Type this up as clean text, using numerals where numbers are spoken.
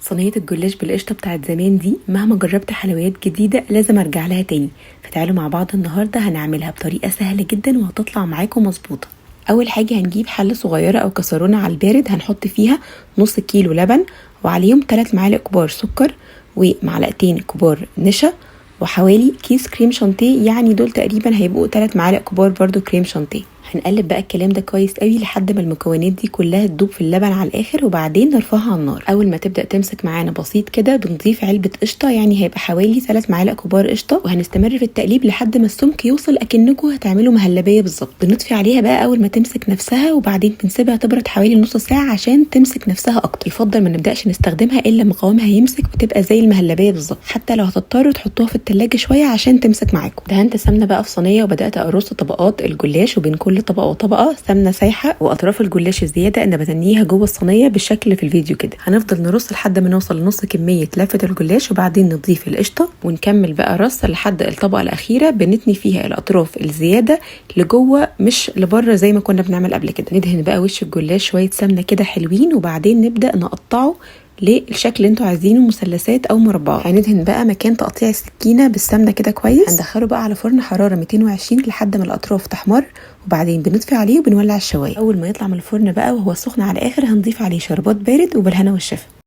صينية الجلاش بالقشطة بتاعت زمان دي مهما جربت حلويات جديدة لازم ارجع لها تاني. فتعالوا مع بعض النهاردة هنعملها بطريقة سهلة جدا وهتطلع معاكم مظبوطة. اول حاجة هنجيب حلة صغيرة او كسرونة على البارد، هنحط فيها نص كيلو لبن وعليهم 3 معالق كبار سكر ومعلقتين كبار نشا وحوالي كيس كريم شانتيه، يعني دول تقريبا هيبقوا 3 معالق كبار برضو كريم شانتيه. هنقلب بقى الكلام ده كويس قوي لحد ما المكونات دي كلها تدوب في اللبن على الاخر، وبعدين نرفعها على النار. اول ما تبدا تمسك معانا بسيط كده بنضيف علبة قشطه، يعني هيبقى حوالي 3 معالق كبار قشطه، وهنستمر في التقليب لحد ما السمك يوصل اكنكم هتعملوا مهلبية بالظبط. بنطفي عليها بقى اول ما تمسك نفسها، وبعدين بنسيبها تبرد حوالي نص ساعة عشان تمسك نفسها اكتر. يفضل ما نبداش نستخدمها الا لما قوامها يمسك وتبقى زي المهلبيه بالظبط، حتى لو هتضطروا تحطوها في التلاجة شوية عشان تمسك معاكم. دهنت سمنه بقى في صينية وبدات ارص طبقات الجلاش، وبين كل طبقه وطبقه سمنه سايحه، واطراف الجلاش الزيادة انا بتنيها جوه الصينية بالشكل في الفيديو كده. هنفضل نرص لحد ما نوصل لنص كمية لفه الجلاش، وبعدين نضيف القشطه ونكمل بقى رص لحد الطبقة الاخيرة، بنتني فيها الاطراف الزيادة لجوه مش لبره زي ما كنا بنعمل قبل كده. ندهن بقى وش الجلاش شوية سمنه كده حلوين، وبعدين نبدا نقطعه للشكل اللي انتوا عايزينه، مثلثات او مربعات. هندهن بقى مكان تقطيع السكينة بالسمنه كده كويس. هندخله بقى على فرن حرارة 220 لحد ما الاطراف تحمر، وبعدين بنطفي عليه وبنولع الشوايه. اول ما يطلع من الفرن بقى وهو سخن على الاخر هنضيف عليه شربات بارد، وبالهنا والشفا.